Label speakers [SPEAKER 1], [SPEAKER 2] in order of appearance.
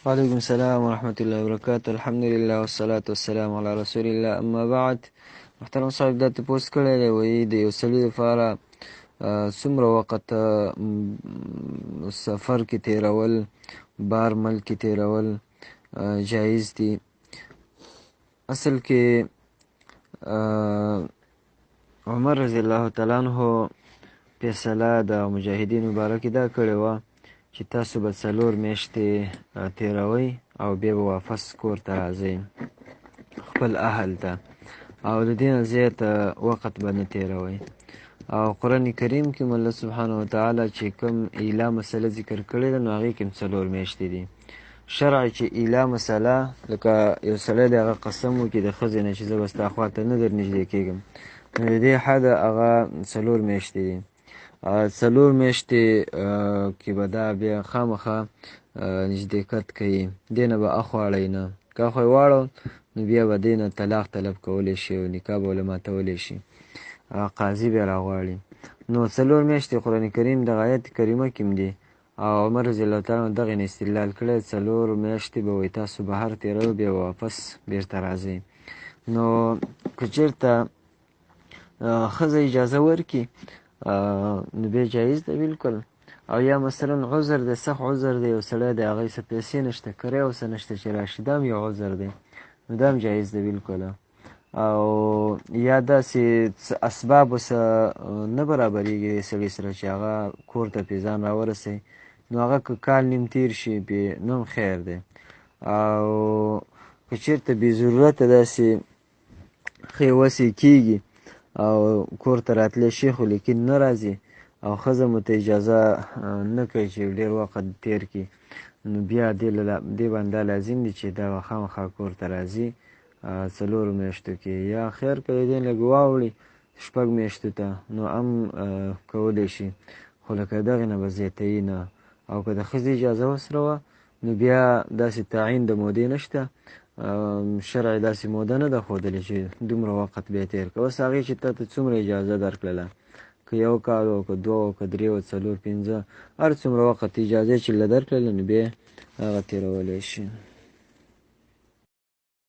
[SPEAKER 1] وعلیکم السلام ورحمة الله وبرکاته. الحمدلله والصلاة والسلام علی رسول الله، اما بعد. محترم صاحب دا تپوس کړی دی، وایي د یو سړي لپاره څومره وخت سفر کې تېرول، بار ملک کې تېرول جایز دي؟ اصل کې عمر رضی الله تعالی عنه فیصله د مجاهدینو باره کې دا کړې وه چې تاسو به 4 میاشتې تېروئ او بیا به واپس کور ته راځئ خپل اهل ته، او د دې نه زیات وخت به نه تېروئ. او قرآن کریم کې الله سبحانه وتعالی چې کوم ایلا مسله ذکر کړې ده، نو هغې کې هم 4 میاشتې دي. شرع چې ایلا مسله، لکه یو سړی د هغه قسم وکړي د ښځې نه چې زه به ستا خوا ته نه در نږدې کېږم، نو د دې حد هغه 4 میاشتې دي. 4 میاشتې کې به دا بیا خامخا نږدېکت کوي، دې نه به اخوا اړوي نه، که اخوا یې واړو نو بیا به دې نه طلاق طلب کولی شي او نکاح به له ماتولی شي، قاضي بیا راغواړي. نو 4 میاشتې قرآن کریم دغه آیت کریمه کې هم دي، او عمر رضی الله تعالی عنه دغې نه استدلال کړی، 4 میاشتې به وایي تاسو بهر تېروئ، بیا به واپس بېرته راځئ. نو که چېرته ښځه اجازه ورکړي نو بیا جایز ده بالکل. او یا مثلا عذر دی، سخت عذر دی، یو سړی دی هغه څه پیسې نشته، کرایه ورسره نشته چې راشي، دا هم یو عذر دی، نو دا هم جایز دی بالکل. او یا داسې څه اسباب ورسره نه برابرېږي د سړي سره چې هغه کور ته پرې ځان راورسوي، نو هغه که کال نیم تېر شي پرې نو هم خیر دی. او که چېرته بې ضرورته داسې ښې وسې کېږي او کور ته راتلی شي خو لیکن نه راځي، او ښځه مو ته اجازه نه کوي چې ډېر وخت تېر کړي، نو بیا دې باندې دا لازم دي چې دا به خامخا کور ته راځي 4 میاشتو کې، یا خیر که د دې لږ واوړي 6 میاشتو ته نو هم کولی شي، خو لکه دغې نه به زیاتوي نه. او که د ښځې اجازه ورسره وه نو بیا داسې تعین د مودې نشته، شرع داسې موده نه ده ښودلې چې دومره وخت بیا تېر کړه. اوس هغې چې تا ته څومره اجازه درکړله، که 1 کال و، که 2 و، که 3 و، 4، 5، هر څومره وخت اجازه چې له درکړله نو بیا هغه تېرولی شي.